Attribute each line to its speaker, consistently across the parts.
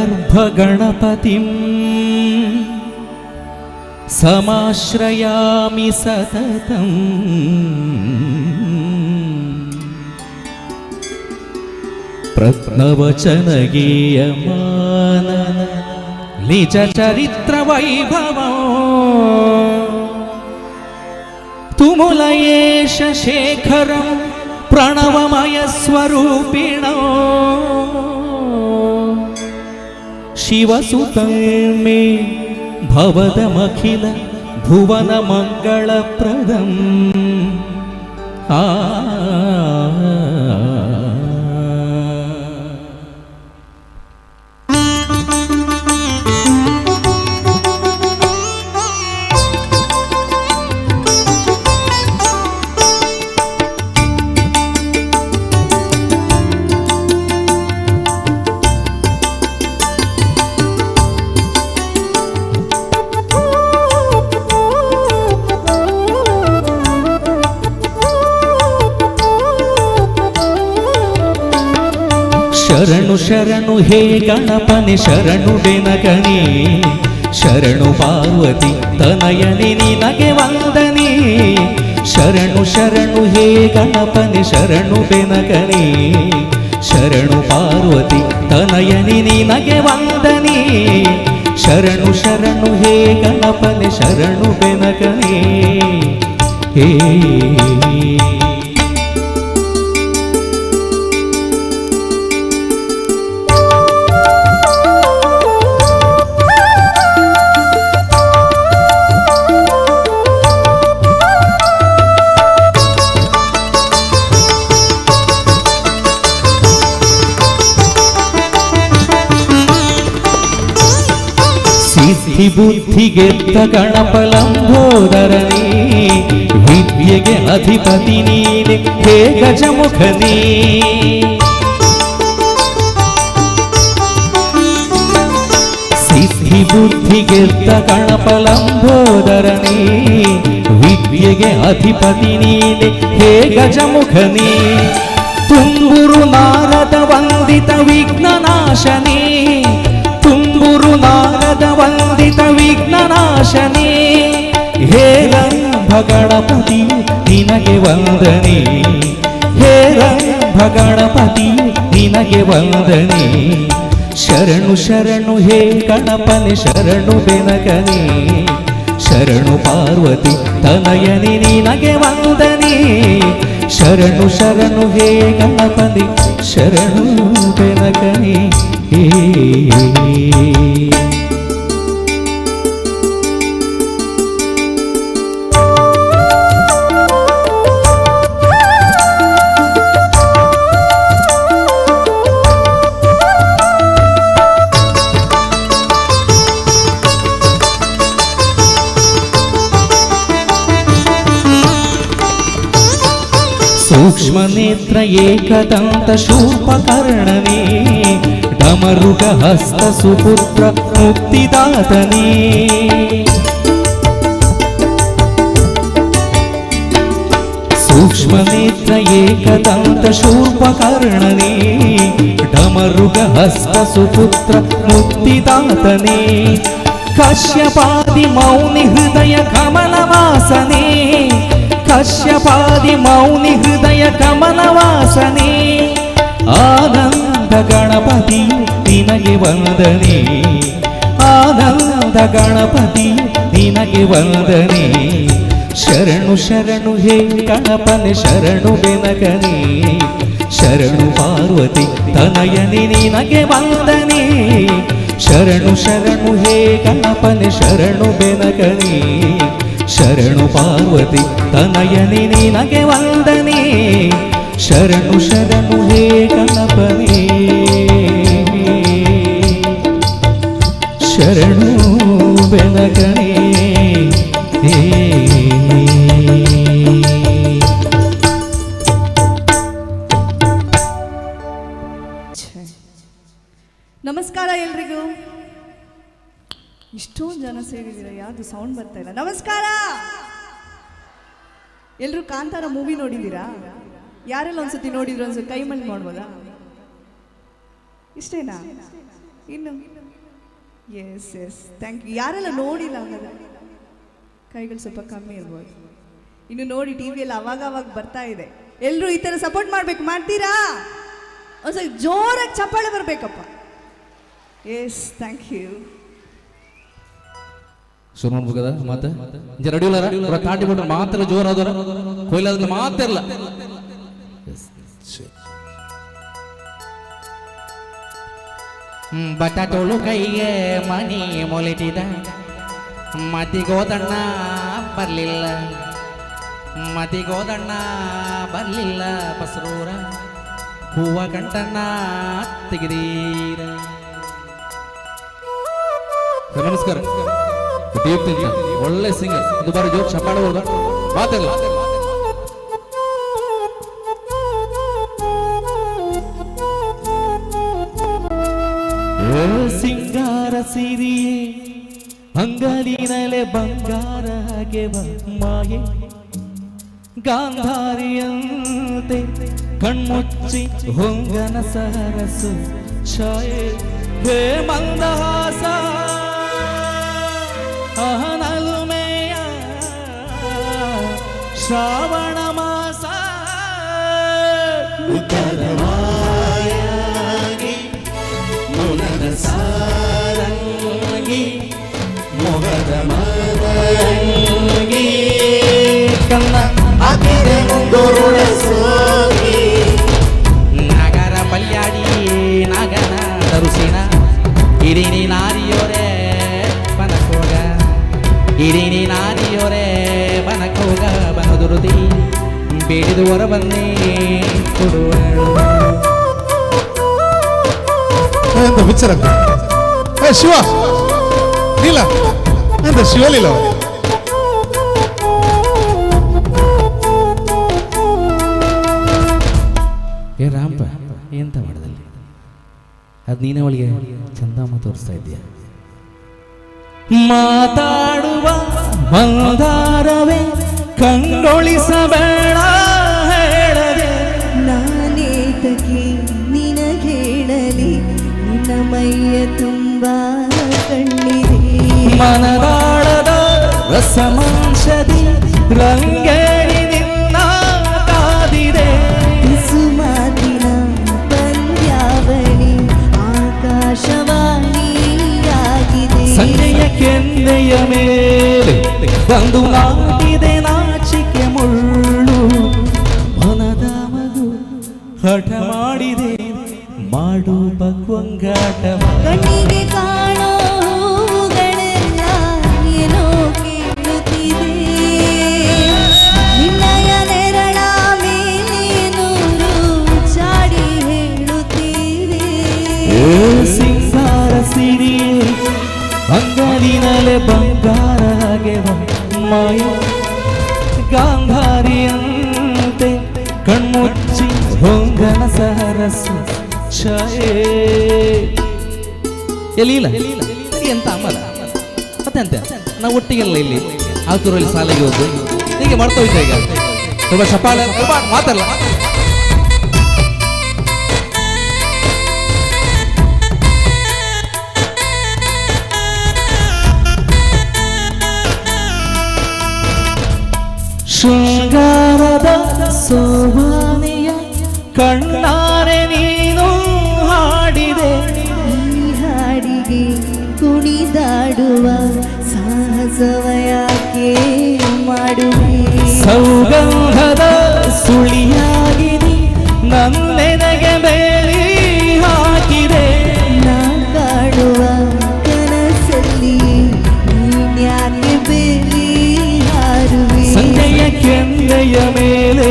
Speaker 1: रत्नगर्भगणपतिं समाश्रयामि सततम्। प्रत्नवचनगीयमान निजचरित्रवैभवं तुमुलयेश शेखरं प्रणवमयस्वरूपिणो शिवसुतं मे भवदमखिल भुवनमङ्गलप्रदम्। आ ಶರಣು ಶರಣು ಹೇ ಗಣಪನೆ ಶರಣು ಬೆನಕನೆ ಶರಣು ಪಾರ್ವತಿ ತನಯನೆ ನಿನಗೆ ವಂದನೆ. ಶರಣು ಶರಣು ಹೇ ಗಣಪನೆ ಶರಣು ಬೆನಕನೆ ಶರಣು ಪಾರ್ವತಿ ತನಯನೆ ನಿನಗೆ ವಂದನೆ. ಶರಣು ಶರಣು ಹೇ ಗಣಪನೆ ಶರಣು ಬೆನಕನೆ ಹೇ. ಸಿದ್ಧಿ ಬುದ್ಧಿಗೆದ್ದ ಗಣಪಲಂಬೋದರನೇ ವಿದ್ಯೆಗೆ ಅಧಿಪತಿ ನೀನೆ ಹೇ ಗಜಮುಖನೇ. ಸಿದ್ಧಿ ಬುದ್ಧಿಗೆದ್ದ ಗಣಪಲಂಬೋದರನೇ ವಿದ್ಯೆಗೆ ಅಧಿಪತಿ ನೀನೆ ಹೇ ಗಜಮುಖನೇ. ತುಂಬುರು ನಾರದ ವಂದಿತ ವಿಘ್ನನಾಶನೇ ತುಂಬುರು ನಾರದ ವಂದಿತ ವಿಘ್ನನಾಶನೇ ಹೇ ರಂಭ ಗಣಪತಿ ನಿನಗೆ ವಂದನೆ ಹೇ ರಂಭ ಗಣಪತಿ ನಿನಗೆ ವಂದನೆ. ಶರಣು ಶರಣು ಹೇ ಗಣಪನೆ ಶರಣು ಬೆನಕನೆ ಶರಣು ಪಾರ್ವತಿ ತನಯನೆ ನಿನಗೆ ವಂದನೆ. ಶರಣು ಶರಣು ಹೇ ಗಣಪನೆ ಶರಣು ಬೆನಕನೆ ಹೇ. ಸೂಕ್ಷ್ಮನೇತ್ರ ಏಕದಂತ ಶೂರ್ಪಕರ್ಣನೇ ಡಮರುಗ ಹಸ್ತ ಸುಪುತ್ರ ಮುಕ್ತಿದಾತನೇ. ಸೂಕ್ಷ್ಮನೇತ್ರ ಏಕದಂತ ಶೂರ್ಪಕರ್ಣನೇ ಡಮರುಗ ಹಸ್ತ ಸುಪುತ್ರ ಮುಕ್ತಿದಾತನೇ. ಕಶ್ಯಪಾದಿ ಮೌನಿ ಹೃದಯ ಕಮಲವಾಸನೇ ಕಶ್ಯಪಾದಿ ಮೌನಿ ಹೃದಯ ಕಮಲವಾಸನೆ ಆನಂದ ಗಣಪತಿ ನಿನಗೆ ವಂದನೆ ಆನಂದ ಗಣಪತಿ ನಿನಗೆ ವಂದನೆ. ಶರಣು ಶರಣು ಹೇ ಗಣಪನೆ ಶರಣು ಬೆನಕನೆ ಶರಣು ಪಾರ್ವತಿ ತನಯನೆ ನಿನಗೆ ವಂದನೆ. ಶರಣು ಶರಣು ಹೇ ಗಣಪನೆ ಶರಣು ಬೆನಕನೆ ಶರಣು ಪಾರ್ವತಿ ತನಯನೆ ನಿನಗೆ ವಂದನೆ. ಶರಣು ಶರಣು ಹೇ ಗಣಪನೆ ಶರಣು ಬೆನಕನೆ.
Speaker 2: ನಮಸ್ಕಾರ ಎಲ್ರಿಗೂ. ಇಷ್ಟೊಂದು ಜನ ಸೇರಿದ್ದೀರ, ಯಾವುದು ಸೌಂಡ್ ಬರ್ತಾ ಇಲ್ಲ. ನಮಸ್ಕಾರ ಎಲ್ಲರೂ. ಕಾಂತಾರ ಮೂವಿ ನೋಡಿದ್ದೀರಾ? ಯಾರೆಲ್ಲ ಒಂದ್ಸತಿ ನೋಡಿದ್ರು ಒಂದ್ಸತಿ ಕೈ ಮೇಲೆ ಮಾಡ್ಬೋದಾ? ಇಷ್ಟೇನಾ ಇನ್ನು? Yes yes, thank you. ಯಾರೆಲ್ಲ ನೋಡಿಲ್ಲ ಹಂಗಾದ್ರೆ? ಕೈಗಳು ಸ್ವಲ್ಪ ಕಮ್ಮಿ ಇರ್ಬೋದು. ಇನ್ನು ನೋಡಿ, ಟಿ ವಿಯಲ್ಲಿ ಅವಾಗ ಅವಾಗ ಬರ್ತಾ ಇದೆ. ಎಲ್ಲರೂ ಈ ಥರ ಸಪೋರ್ಟ್ ಮಾಡ್ಬೇಕು. ಮಾಡ್ತೀರಾ? ಒಂದ್ಸಲ ಜೋರಾಗಿ ಚಪ್ಪಾಳೆ ಬರಬೇಕಪ್ಪ. Yes, thank you.
Speaker 1: ಶುರು ಮಾಡ್ಬೇಕದ ಮತ್ತೆ ರೆಡಿ ಇಲ್ಲ. ತಾಟಿ ಬಿಟ್ರೆ ಮಾತ್ರ ಜೋರಾದವರ ಕೊಯ್ಲಾದ್ರೆ ಮಾತಿರಲ್ಲ. ಬಟಾಟೋಳು ಕೈಗೆ ಮನಿ ಮೊಲಿಟಿದ ಮತಿಗೋದಣ್ಣ ಬರಲಿಲ್ಲ, ಮತಿಗೋದಣ್ಣ ಬರಲಿಲ್ಲ, ಬಸರೂರ ಹೂವ ಕಂಟಣ್ಣ ತೆಗೆದೀರ. ನಮಸ್ಕಾರ ದೀಪ್ತಿ ಅಂತ ಒಳ್ಳೆ ಸಿಂಗರ್. ದುಬಾರಿ ಜೋರ್ ಚಪ್ಪಾಳೆ ಹೋದ ಮಾತಿಲ್ಲ. ಸಿಂಗಾರ ಸಿರಿಯೇ ಅಂಗಡಿನಲೆ ಬಂಗಾರ ಹಾಗೆ ಮಾಯೆ ಗಾಂಧಾರಿಯಂತೆ ಕಣ್ಮುಚ್ಚಿ ಹೊಂಗನ ಸರಸು ಛಾಯೆ ಹೇ ಮಂದಹಾಸ ಅಹನಲುಮೆಯ ಶ್ರಾವಣ ಮಾಸ
Speaker 3: ಉತ್ತರವಾಯಾಗಿ ಮುನದ ಸಾರಂಗಿ ಮೊಗದ ಮದರಂಗಿ
Speaker 1: ಕನ್ನ
Speaker 3: ಅತಿರೆ ಮುಂಗುರುಳ ಸೋಗಿ
Speaker 1: ನಾಗರ ಪಲ್ಯಾಡಿ ನಾಗನ ತರುಸಿನ ಇರಿನಿ ನಾರಿಯೋರೆ ಬನಕೋಗ, ಇರಿನಿ ನಾರಿಯೋರೆ ಬನಕೋಗ, ಬನದುರುದಿ ಬೇಡಿದು ವರವನ್ನೇ ಕೊಡುವಳು.
Speaker 4: ಎಂತ ಪಿಕ್ಚರ್ ಅಂತ? ಏ ಶಿವ ನೀಲ ಎಂತ ಶಿವಲೀಲ?
Speaker 1: ಏ ರಾಮಪ್ಪ, ಎಂತ ಮಾಡದಲ್ಲಿ ಅದು ನೀನೇ ಅವಳಿಗೆ ಚಂದಮ್ಮ ತೋರಿಸ್ತಾ ಇದ್ದೀಯ? ಮಾತಾಡುವ ಮಂದಾರವೇ ಕಂಗೊಳಿಸಬೇಡ ಹೇಳದೆ,
Speaker 5: ನಾನೇತಕ್ಕೆ ನಿನಗೇಳಲಿ, ನಿನ್ನ ಮೈಯ ತುಂಬ ಕಣ್ಣಿದೆ.
Speaker 1: ಮನದಾಳದ ರಸಮಾಂಶದಿ ರಂಗೇರಿ ನಿನ್ನ ಕಾದಿದೆ.
Speaker 5: ಸುಮಾತಿನ ಪಂದ್ಯಾವಳಿ ಆಕಾಶವಾಣಿಯಾಗಿದೆ.
Speaker 1: ಸಂಜೆಯ ಕೆನ್ನೆಯ ಮೇಲೆ ಬಂದು ನಾಟಿದೆ ನಾಚಿಕೆ ಮುಳ್ಳು, ಮನದ ಮಗು ಹಠ ಮಾಡಿದೆ ಮಾಡು ಭಗವಂಗಾಟವ.
Speaker 5: ಕಣ್ಣಿಗೆ ಕಾಣೋ ಹೂಗಳೆಲ್ಲ ಏನೋ ಕೇಳುತ್ತಿದೆ, ನಿನ್ನಯ ನೆರಳ ಮೇಲೆ ನೂರು ಚಾಡಿ ಹೇಳುತ್ತಿದೆ.
Speaker 1: ಏ ಸಿಂಗಾರ ಸಿರಿಯೇ ಅಂಗಡಿನಲೆ ಬಂಗಾರ ಹಾಗೆ ಮಾಯ ಗಾಂಧಾರಿಯಂತೆ ಕಣ್ಮುಚ್ಚಿ ಹೊಂಗನ ಸರಸು ಛಾಯೆ. ಎಲ್ಲಿ ಇಲ್ಲ ಎಂತ ಅಮ್ಮಲ್ಲ ಮತ್ತೆ ಅಂತೆ ನಾವು ಒಟ್ಟಿಗೆಲ್ಲ ಇಲ್ಲಿ ಆತೂರಲ್ಲಿ ಶಾಲೆಗೆ ಹೋದ್ದು ಹೀಗೆ ಮಾಡ್ತಾ ಹೋಯ್ತಾ. ಈಗ ತುಂಬ ಚಪ್ಪಾಳೆ ಮಾತಲ್ಲ. ಶೃಂಗಾರದ ಸೋಬಾನೆಯ ಕಣ್ಣಾರೆ ನೀನು ಹಾಡಿದೆ,
Speaker 5: ಈ ಹಾಡಿಗೆ ಕುಣಿದಾಡುವ ಸಾಹಸವ ಯಾಕೆ ಮಾಡುವೆ?
Speaker 1: ಸೌಗಂಧದ ಸುಳಿಯಾಗಿದೆ ನನ್ನೆನಗೆ ಬೇಲಿ ಹಾಕಿದೆ.
Speaker 5: ನಾ ಕಾಡುವ ಕನಸಲ್ಲಿ ನೀನ್ಯಾಕೆ ಬೇಲಿ ಹಾರುವೆ?
Speaker 1: ಸಂಜೆಯ ಕೆನ್ನೆಯ ಮೇಲೆ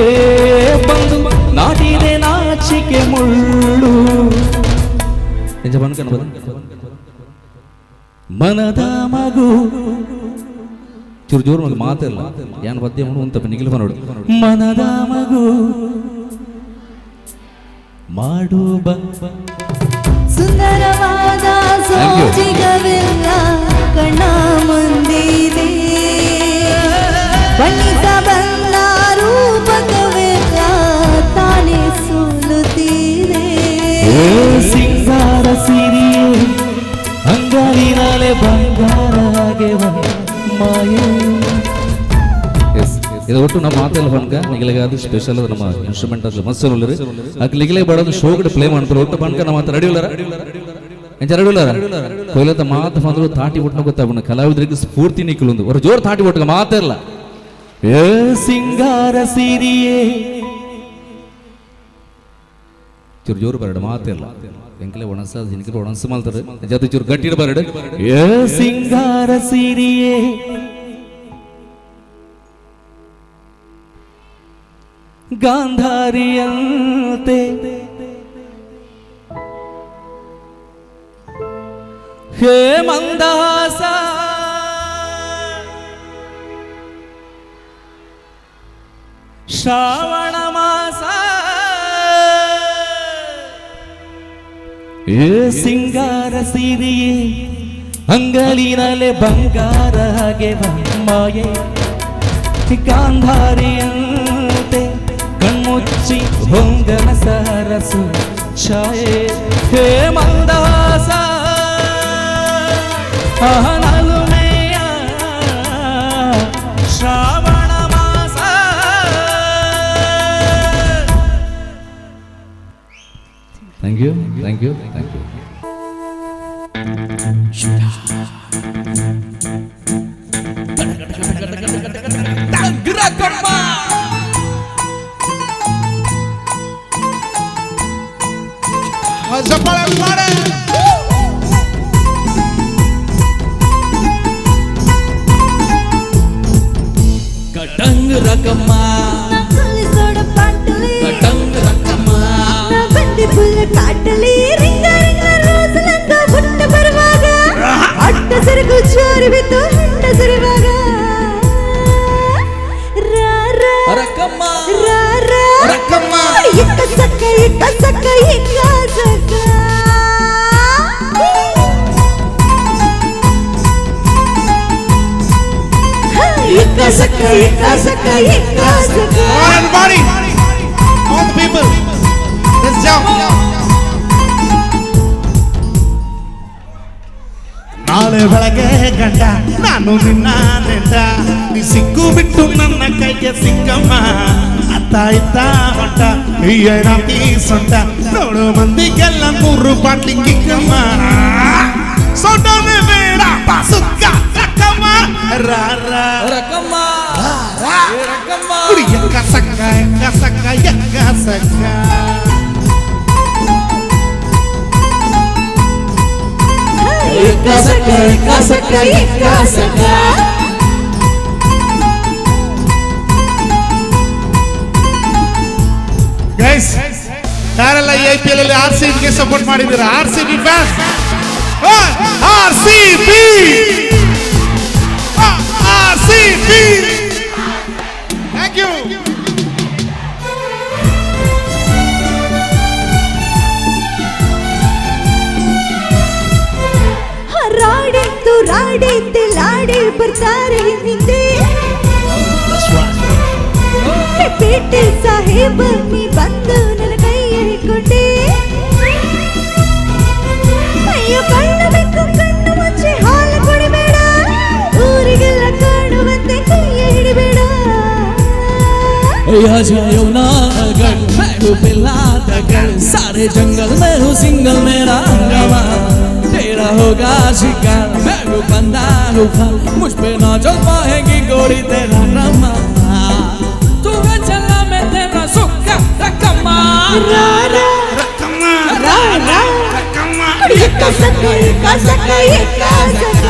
Speaker 1: ಬಂದು ನಾಟಿದೆ ನಾಚಿಕೆ ಮುಳ್ಳು ಮನದ ಮಗು ಚೂರು ಜೋರು ಮಗ ಮಾತಿಲ್ಲ ಯಾನ್ ಪದ್ಯ ಉಂತ ನಿಗಿಲ್ ನೋಡು. ಮನದ ಮಗು ಮಾಡುವ
Speaker 5: ಸುಂದರವಾದ
Speaker 1: ಇದು ಒಟ್ಟು ನಮ್ಮ ಮಾತೆಲ್ಲ ಪನ್ಕ ನಿಗಲಿಗಾದ ಸ್ಪೆಷಲ್ ನಮ್ಮ ಇನ್ಸ್ಟ್ರೂಮೆಂಟ್ ಅದು ಮಸ್ತ್ ಉಳ್ಳರು ಅಕ್ ನಿಗಲೆ ಬಡೋದು ಶೋ ಕಡೆ ಪ್ಲೇ ಮಾಡ್ತಾರೆ ಒಟ್ಟು ಪನ್ಕ ನಮ್ಮ ಮಾತು ರೆಡಿ ಉಳ್ಳಾರ ಎಂಚ ರೆಡಿ ಉಳ್ಳಾರ ಕೊಯ್ಲತ್ತ ಮಾತು ಬಂದ್ರು ತಾಟಿ ಒಟ್ಟನ ಗೊತ್ತಾಗ್ಬಿಡ ಕಲಾವಿದರಿಗೆ ಸ್ಫೂರ್ತಿ ನಿಕ್ಕಲೊಂದು ஒரு ಜೋರು ತಾಟಿ ಒಟ್ಟಗ ಮಾತೆಲ್ಲ ಏ ಸಿಂಗಾರ ಸಿರಿಯೇ ಚೂರು ಜೋರು ಬರಡು ಮಾತೆಲ್ಲ ಎಂಕಲೆ ಒಣಸ ಜಿನಕಲೆ ಒಣಸ ಮಾಡ್ತಾರೆ ಜೊತೆ ಚೂರು ಗಟ್ಟಿ ಬರಡು ಏ ಸಿಂಗಾರ ಸಿರಿಯೇ ಗಾಂಧಾರಿಯಂತೆ ಹೇ ಮಂದಹಾಸ ಶ್ರಾವಣ ಮಾಸ ಏ ಸಿಂಗಾರ ಸಿರಿಯೇ ಅಂಗಳಿನಲೆ ಬಂಗಾರ ಹಾಗೆ ಮಾಯೆ ಗಾಂಧಾರಿಯಂತೆ ಕಣ್ಮುಚ್ಚಿ ಹೊಂಗನ ಸರಸು ಛಾಯೆ ಹೇ ಮಂದಹಾಸ ನಲುಮೆಯ ಶ್ರಾವಣ ಮಾಸ. Thank you, thank you, thank you.
Speaker 3: ಕಟಂಗ್ ರಕಮ್ಮ ಕಟಂಗ್ ರಕಮ್ಮ
Speaker 5: ಕಾಟಲಿ ರಿಂಗ ರಿಂಗ ರೋಸಲಂತ ಬುಟ್ಟ ಬರುವಾಗ ಅಟ್ಟ ಸರಕು ಚೋರಿ ಬಿತ್ತು ಹೆಂಡ ಸರಿವಾಗ ರಾ ರಾ
Speaker 3: ರಕಮ್ಮ
Speaker 5: ರಾ ರಾ
Speaker 3: ರಕಮ್ಮ
Speaker 5: ಎಕ್ಕ ಸಕ್ಕ ಎಕ್ಕ ಸಕ್ಕ ಎಕ್ಕ ಸಕ್ಕ ಎಕ್ಕ ಸಕ್ಕ ಎಕ್ಕ ಸಕ್ಕ ಎಕ್ಕ ಸಕ್ಕ.
Speaker 4: Come on, everybody! All the people, let's jump!
Speaker 3: ನಾಳೆ ಬೆಳಗ್ಗೆ ಗಂಡ ನಾನು ನಿನ್ನ ನೆಂಟ, ನೀ ಸಿಕ್ಕು ಬಿಟ್ಟು ನನ್ನ ಕೈಗೆ ಸಿಕ್ಕಮ್ಮ, ಅತ್ತ ಇತ್ತ ಹೊಂಟ ರಾತಿ ಸೊಂಟ, ನೋಡು ಮಂದಿಗೆಲ್ಲ 3 ಬಾಟ್ಲಿ ಕಿಕ್ಕಮ್ಮ, ಸೊಂಟನೆ ಬೇಡ ಸುಕ್ಕ ರಕ್ಕಮ್ಮ ರಾ ರಾ
Speaker 1: ರಕಮ್ಮ ರಕಮ್ಮ
Speaker 3: ಎಕ್ಕ ಸಕ್ಕ ಎಕ್ಕ ಸಕ್ಕ ಎಕ್ಕ ಸಕ್ಕ.
Speaker 5: ಎಕ್ಕ ಸಕ್ಕ ಎಕ್ಕ ಸಕ್ಕ ಎಕ್ಕ ಸಕ್ಕ.
Speaker 4: ಗೈಸ್, ಯಾರೆಲ್ಲ ಈ I P L ಅಲ್ಲಿ ಆರ್ ಸಿ ಬಿಗೆ ಸಪೋರ್ಟ್ ಮಾಡಿದ್ದೀರಾ? R C B fans, R C B, R C B, thank you.
Speaker 5: ರಾಡಿತ್ತು ರಾಡಿತ್ತು ಲಾಡಿ ಬರ್ತಾರೆ ಹಿಂದೆ, ಪೇಟೆ ಸಾಹೇಬ ನೀ ಬಂದು ನನ್ನ ಕೈ ಹಿಡ್ಕೊಂಡೆ, ಅಯ್ಯೋ ಕಣ್ಣು ಬೆಕ್ಕು ಕಣ್ಣು ಮುಚ್ಚಿ ಹಾಲು ಕೊಡಬೇಡ, ಊರಿಗೆಲ್ಲ ಕಾಣುವಂತೆ ಕೈ ಹಿಡಿಬೇಡ.
Speaker 1: सारे जंगल में हूँ सिंगल मेरा हंगामा, तेरा होगा शिकार मैं हूँ बंदा हूँ, मुझ पे ना चल पाएगी गोरी तेरा ड्रामा, तू है चला मैं तेरा सुक्का रकमा
Speaker 5: ರಾ ರಾ
Speaker 3: ರಕ್ಕಮ್ಮ
Speaker 5: ರಾ ರಾ
Speaker 3: ರಕ್ಕಮ್ಮ
Speaker 5: ಎಕ್ಕ ಸಕ್ಕ ಎಕ್ಕ ಸಕ್ಕ ಎಕ್ಕ ಸಕ್ಕ.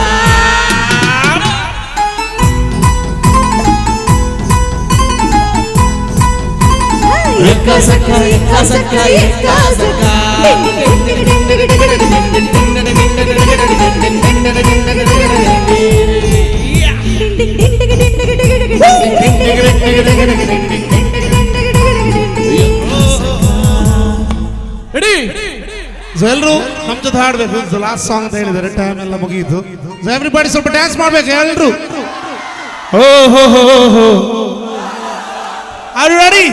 Speaker 5: ಎಕ್ಕ ಸಕ್ಕ ಎಕ್ಕ ಸಕ್ಕ ಎಕ್ಕ ಸಕ್ಕ.
Speaker 4: ಸೊ ಎಲ್ಲರೂ ನಮ್ಮ ಜೊತೆ ಹಾಡ್ಬೇಕು. ಲಾಸ್ಟ್ ಸಾಂಗ್ ಅಂತ ಹೇಳಿದ್ದಾರೆ, ಟೈಮ್ ಎಲ್ಲ ಮುಗಿಯಿತು. ಸೊ ಎವ್ರಿಬಾಡಿ ಸ್ವಲ್ಪ ಡ್ಯಾನ್ಸ್ ಮಾಡ್ಬೇಕು ಎಲ್ಲರೂ. ಹೋ ಹೋ ಹೋ ಹೋ. Are you ready?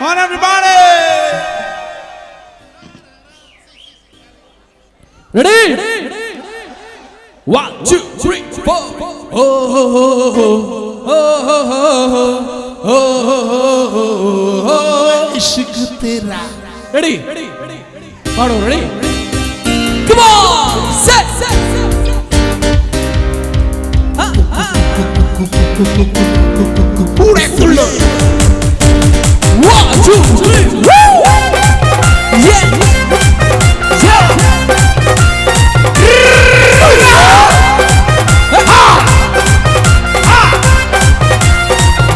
Speaker 4: On everybody!
Speaker 1: Ready? 1 2 3 4. Oh ho ho ho. ಹೋ ಹೋ ಹೋ ಹೋ ಹೋ ಹೋ
Speaker 3: ಇಶ್ಕ್ ತೇರಾ.
Speaker 1: ರೆಡಿ ಮಾಡೋ, ready, come on, set set.
Speaker 3: ಕೂಡೆ ಕುಳ್ಳು.
Speaker 1: 1 2 3 woo! Yeah! Yeah!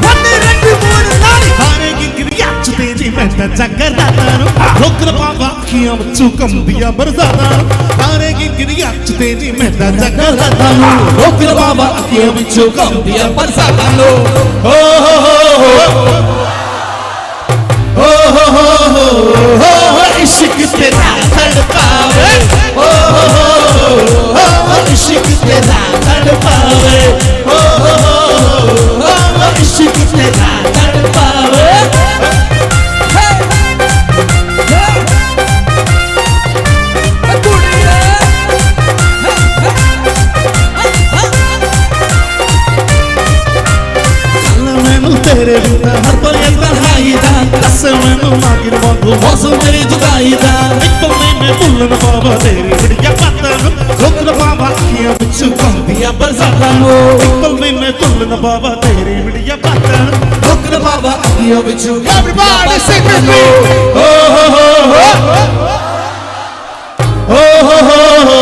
Speaker 3: ಒಂದು ಎರಡು ಮೂರು ನಾಲ್ಕು ಹಾರೆಗಿಂಗಿರಿ ಅಚ್ಚು ತೇಜಿ ಮೆಟ್ಟ ಚಕ್ಕರದಾತನು ಲೋಕದ ಪಾಪ ಅಕ್ಕಿಯ ಮುಚ್ಚು ಕಂಬಿಯ ಬರದಾತನು ಹಾರೆಗಿಂಗಿರಿ ಅಚ್ಚು ತೇಜಿ ಮೆಟ್ಟ ಚಕ್ಕರದಾತನು
Speaker 1: ಲೋಕದ ಬಾಬಾ ಅಕ್ಕಿಯ ಬಿಚ್ಚು ಕಂಬಿಯ ಬರಸಾತನು.
Speaker 3: ಹೋ ಹೋ ಹೋ ಹೋ ಹೋ ಹೋ ಹೋ ಹೋ ಹೋ ಇಶ್ಕ್ ತೇರಾ ತಡಪಾವೆ ಹೋ ಹೋ ಹೋ ಹೋ ಇಶ್ಕ್ ತೇರಾ ತಡಪಾವೆ ಹೋ ಹೋ ಹೋ ಹೋ ಇಶ್ಕ್ ತೇರಾ ತಡಪಾವೆ. मैनू तेरे बिना हर पल ये तन्हाई दा दस मैनू मागिर वांगू मौसम तेरी जुदाई दा एक पल नहीं मैं भुल्लन बाबा तेरी बढ़िया बातां नूं रोकन बाबा अखियां विच कंबियां बरसातां नूं एक पल नहीं मैं भुल्लन बाबा तेरी बढ़िया बातां नूं
Speaker 1: रोकन बाबा अखियां विच।
Speaker 3: Everybody sing with me. हो हो हो हो हो हो हो हो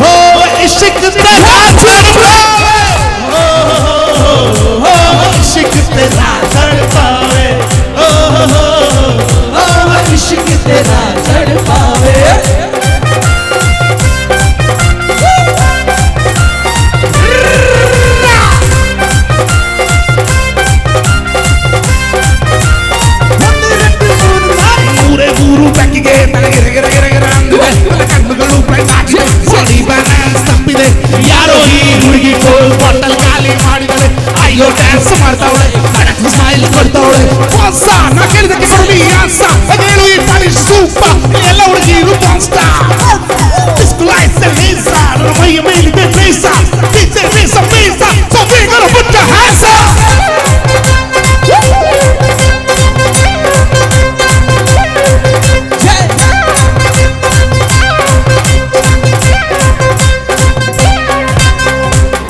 Speaker 3: हो इश्क तेरा तड़पावे हो हो हो हो इश्क तेरा तड़पावे हो हो हो हो
Speaker 1: इश्क तेरा तड़पावे।
Speaker 3: ಒಂದು ಎರಡು ಮೂರು ನಾಲ್ಕು ಊರೇ ಊರು ಬೆಕ್ಕಿಗೆ ತಲೆ ಗಿರ ಗಿರ ಗಿರ ಗಿರ ಅಂದಿದೆ ನನ್ನ ಕಣ್ಣುಗಳು ಬ್ಲೈಂಡ್ ಆಗಿದೆ ಬಾಡಿ ಬ್ಯಾಲೆನ್ಸ್ ತಪ್ಪಿದೆ ಯಾರೋ ಈ ಹುಡುಗಿ ಕೋಲ್ ಬಾಟಲ್ ಖಾಲಿ ಮಾಡಿದರೆ ಅಯ್ಯೋ ಡ್ಯಾನ್ಸ್ ಮಾಡ್ತಾವಳೆ ಖಡಕ್ ಸ್ಮೈಲ್ ಕೊಡ್ತಾವಳೆ ಹೊಸ ನಾ ಕೇಳಿದಕ್ಕೆ ಕೊಡಲಿ ಆನ್ಸ ಹೇಳು ಈ ಪಾಲಿಶ್ ಸೂಪ ಎಲ್ಲ ಹುಡುಗಿರು monster disco lights ಲೇಸ ನನ್ನ ಮೈಯ ಮೇಲಿದೆ ಬೇಸ ಡಿಜೆ ಬೇಸ ಬೇಸ so we gonna put your hands up.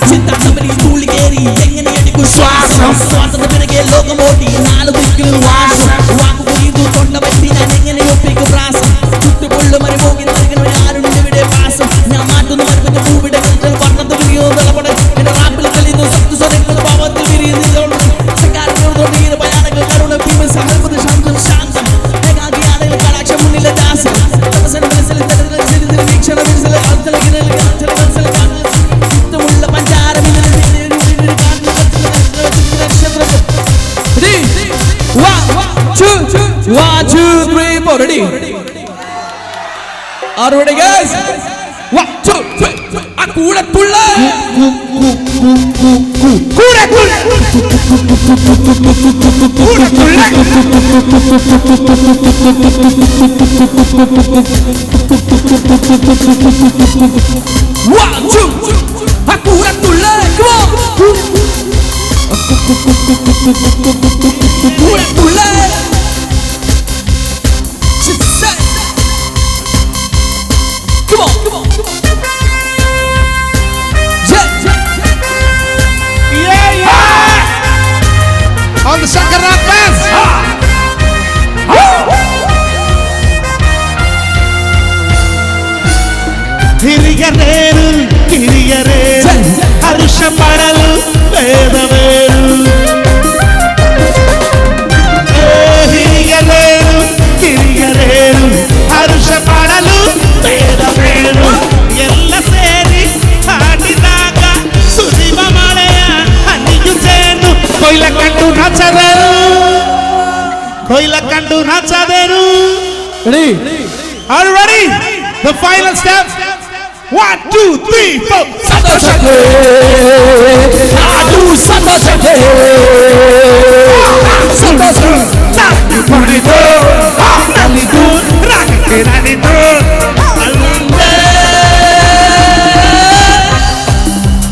Speaker 6: ചിന്താസമരി തൂളികേറി എങ്ങനെ എടുക്കും ശ്വാസം ശ്വാസത്തിന് പിറകെ ലോകമോടി നാല് ദിക്കിലും വാസം വാക്കു കൊയ്തു തൊണ്ട പറ്റി ഞാൻ എങ്ങനെ ഒപ്പിക്കും പ്രാസം ചുട്ടുപൊള്ളും മരുഭൂമി നൽകണം ആരുണ്ട് ഇവിടെ വാസം ഞാൻ മാറ്റുന്നു മരുഭൂമി പൂവിടെ വർണ്ണത്തിൽ വിരിയുന്നു തലപട എന്റെ റാപ്പിൽ തെളിയുന്നു സപ്തസ്വരങ്ങൾ ഭാവത്തിൽ വിരിയുന്നു ഭയാനകൾ കരുണ ഭീമ സഹൽപത് ശാന്തം ശാന്തം ഏകാകിയാണെങ്കിൽ കടാക്ഷം മുന്നിലെ ദാസം തപസന മനസ്സിൽ വീക്ഷണ മനസ്സിൽ ചിത്തമുള്ള പഞ്ചാരം നക്ഷത്രം.
Speaker 1: Ready? 1 2 1 2 3 4. Ready? Are you ready, guys? 1 2 3. ആ കൂടെ തുള്ള
Speaker 3: കൂടെ കൂടെ കൂടെ കൂടെ
Speaker 1: 1 2 ആ കൂടെ തുള്ള. Come on. കൂടെ തുള്ള. Set. Come on. Come on. Yeah.
Speaker 3: Yeah, yeah. All the Shankarnath fans. ಹಿರಿಯರೇರು ಕಿರಿಯರೇರು ಹರುಷ ಪಡಲು ವೇದವೇರು ಏ ಹಿರಿಯರೇರು ಕಿರಿಯರೇರು ಹರುಷ ಪಡಲು ವೇದವೇರು ಎಲ್ಲ ಸೇರಿ ಹಾಡಿದಾಗ ಸುರಿವ ಮಳೆಯ ಹನಿಯು ಜೇನು ಕೊಯ್ಲ ಕಂಡು ನಾಚದರು ಕೊಯ್ಲ ಕಂಡು ನಾಚದರು.
Speaker 1: Ready?
Speaker 3: Are you ready? The final step. 1 2 3 4.
Speaker 1: ಸಂತೋಷಕ್ಕೆ ನಾಡು ಸಂತೋಷಕ್ಕೆ ಸಂತೋಷ
Speaker 3: ಕುಣಿದು ನಲಿದು ರಾಗಕ್ಕೆ ನಲಿದು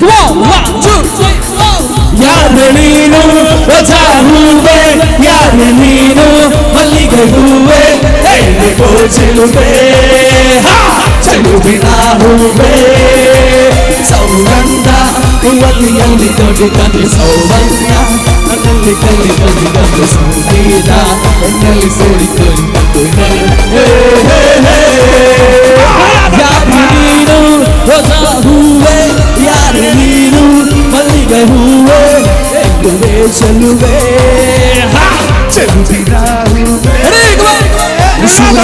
Speaker 1: Come on, 1 2 3 4. ಯಾರು ನೀನು?
Speaker 6: ಹೂವೆ ಎಲ್ಲಿಗೋ ಚೆಲುವೆ ಚೆಲುವಿನ ಹೂವೆ ಸೌಗಂಧ ಹೂವಲ್ಲಿ ತೊಡಿತದೆ ಸೌಬಂಧ ನನ್ನಲ್ಲಿ ಕಲ್ಲಿ ಕಲ್ಲಿ ಕಲ್ಲು ಸಂಗೀತ ನನ್ನಲ್ಲಿ ಸೇರಿ ತೋರಿ ಯಾರು ನೀನು ಹೊಸ ಹೂವೆ ಯಾರು ನೀನು ಮಲ್ಲಿಗೆ ಹೂವೆ ಎನ್ನುವೆ ಚೆಲುವೆ
Speaker 3: ಚೆಲುವಿನ ಹೂವೆ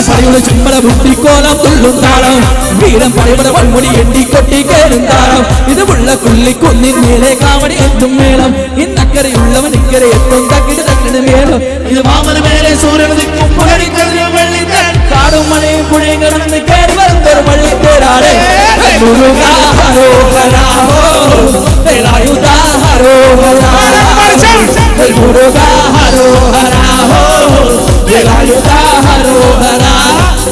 Speaker 6: പടയുടെ ചെമ്പള മുട്ടിക്കോലം തുള്ളും താളം വീരം പടയുടെ വൺമുടി എണ്ണി കൊട്ടി കേറും താളം ഇത് ഉള്ള കുള്ളി കുന്നിൻ മേലെ കാവടി എത്തും മേളം ഇന്നക്കരയുള്ളവൻ ഇക്കരെ എത്തും തക്കിട് തക്കിട് മേളം ഇത് മാമന മേലെ സൂര്യൻ നിൽക്കും കാടും മലയും പുഴയും കടന്ന് കയറി വരുന്നൊരു വള്ളിത്തേരാണ്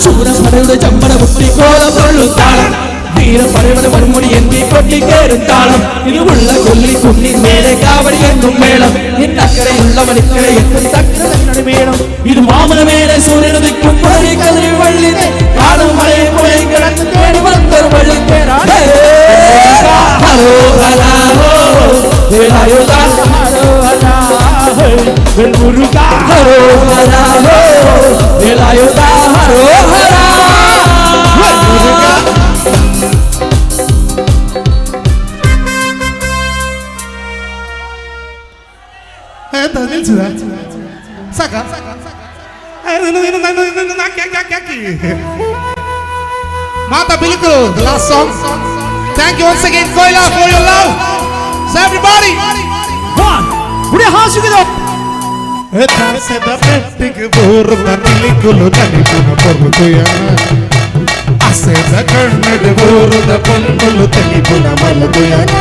Speaker 6: ശൂരപടയുടെ ചമ്പട മുട്ടിക്കോലം തുള്ളും താളം വീരപ്പടയുടെ വൻമുടി എന്തി കൊട്ടി കേറും താളം ഇത് ഉള്ള കൊല്ലി കുന്നിൻ മേലെ കാവടി എന്നും മേളം നിന്നക്കരയുള്ളവൻ ഇക്കരെ എത്തും തക്കര മേളം ഇത് മാമന മേലെ സൂര്യൻ നിൽക്കും കതിരി വള്ളി കാടും മലയും പുഴയും കടന്ന് തേടി വന്നൊരു വള്ളിത്തേരാണ് ഹരോ ഹരാ ഹരോ ഹരാ ഹരോ ഹരാ
Speaker 3: ಸಾಕ ಮಾತಾ ಬಿಲುಕುಲು the last song. Thank you once again Koila for your love. So everybody
Speaker 4: one put your hands together.
Speaker 3: ದಾಸದ ಪೆಟ್ಟಿಗೆ ಊರದ ನಿಲಿಕುಲು ನಲಿಪುನ ಪೊರ್ಲುತುಯನ ಅಸೆದ ಕಣ್ಣಡು ಊರದ ಪೊನ್ನುಲು ತೆಲಿಪುನ ಮಲುತುಯನ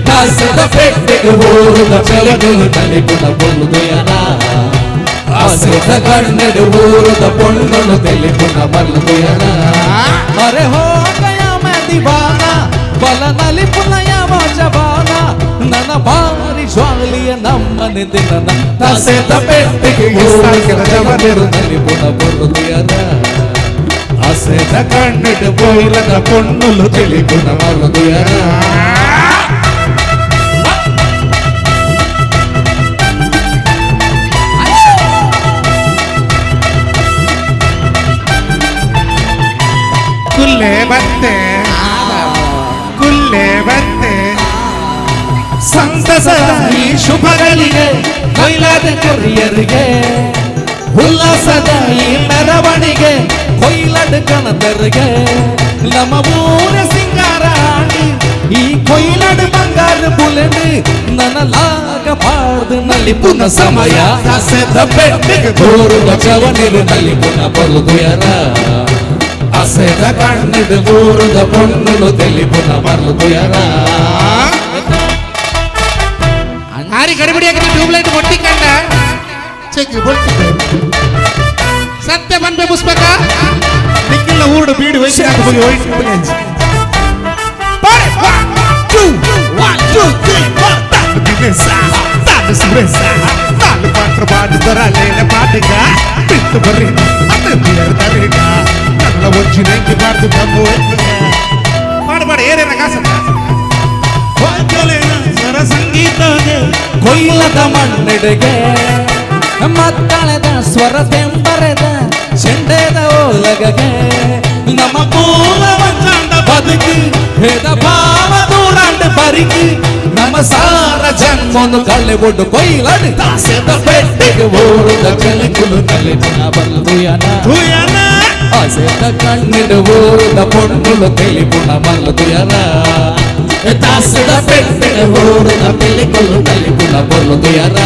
Speaker 1: ದಾಸದ ಪೆಟ್ಟಿಗೆ ಊರದ ಬೆಳಗುಲು ತಲಿಪುನ ಪೊರ್ಲುತುಯನ ಆಸೆದ ಕಣ್ಣಡು ಊರದ ಪೊನ್ನುಲು ತೆಲಿಪುನ ಮಲುತುಯನ ಅರೆ ಹೋ ಗಯಾ ಮೈ ದಿವಾನ ಬಲ ನಲಿಪುನ ಯಾವ ಜವಾನ ನನ್ನ ಬಾರಿ ಜ್ವಾಲಿಯ ನಮ್ಮನೆ ದಿನ ದಾಸದ ಪೆಟ್ಟಿಗೆ ಊರದ ನಲಿಪುನ ಪೊರ್ಲುತುಯನ
Speaker 3: ಅಸೆದ ಕಣ್ಣಡು ಊರದ ಪೊನ್ನುಲು ತೆಲಿಪುನ
Speaker 1: ಮಲುತುಯನ
Speaker 3: ಕುಲ್ಲೆ ಬತ್ತೆ ಕುಲ್ಲೆ ಬತ್ತೆ ಸಂತಸದ ಈ ಶುಭಗಳಿಗೆ
Speaker 1: ಕೊಯ್ಲಾದ ಕೊರಿಯರಿಗೆ ಉಲ್ಲಾಸದ ಈ ಮೆರವಣಿಗೆ ಕೊಯ್ಲಡ್ ಕಣದರಿಗೆ ನಮ್ಮ ಊರ ಸಿಂಗಾರಾಣಿ ಈ ಕೊಯ್ಲಡ್ ಬಂಗಾರ ಬುಲೆಂಡು ನನ್ನ ಲಾಗ ಪಾಡ್ದು ನಲಿಪುನ ಸಮಯ
Speaker 3: ದಾಸದ ಪೆಟ್ಟಿಗೆ
Speaker 1: ಊರದ ಚವನಿರು ನಲಿಪುನ ಪೊರ್ಲುತುಯರ ಅಸೆದ ಕಣ್ಣಡು ಊರದ ಪೊನ್ನುಲು ತೆಲಿಪುನ ಮರ್ಲುತುಯರ
Speaker 3: ಆರಿ ಗಡಿಬಿಡಿ ಹಾಕಿ ಟ್ಯೂಬ್ಲೈಟ್ ಕೊಟ್ಟಿಕಂಡ ಚೆಕ್ ಬೊಟ್ಟಿದ್ದೆ ಸತ್ಯ ಬನ್ಬೆ ಪುಷ್ಪಕ ನಿಕ್ಕಿಲ್ಲ ಊರುಡು ಬೀಡು ಹೋಯ್ತು ಹೋಗಿ ಹೋಯ್ತು ನಾಲು ಪಾತ್ರ ಪಾಡುದರ ಲೇನ ಪಾಟಗ ಬಿಟ್ಟು ಬರ್ರಿ ಅತ್ತ ತರೇಗ ನನ್ನ ಒಂಜಿ ನೆಂಕಿ ಪಾಡ್ದು ಕಮ್ಮು ಪಾಡು ಪಾಡು ಏನೇನ ಕಾಸ ಸ್ವರ ಸಂಗೀತಗೆ
Speaker 1: ಕೊಯ್ಲದ ಮಣ್ಣಿಡುಗೆ ಮಕ್ಕಳದ ಸ್ವರ ತೆಂಬರೆದ ಚೆಂಡೆದ ಓಲಗಗೆ ನಮ್ಮ ಪೂರವಂಚಾಂಡ ಬದುಕು ಭೇದ ಭಾವ ದೂರಾಂಡ ಬರಿಕು ನಮ್ಮ ಸಾರ ಜನ್ಮನು ಕಳ್ಳೆಬೊಡ್ಡು ಕೊಯ್ಲಡು ದಾಸದ ಪೆಟ್ಟಿಗೆ ಊರುದ ಚಲಿಕುಲು ತಲೆ ಬಲ್ಲುಯನ ಆಸೆದ ಕಣ್ಣಿಡು ಊರುದ ಪೊಣ್ಣುಲು ತೆಲಿಪುಣ ಮಲ್ಲುಯನ ದಾಸದ ಪೆಟ್ಟಿಗೆ ಊರುದ ಪಿಲಿಕುಲು ತಲಿಪುಣ ಬೊಲ್ಲುಯನ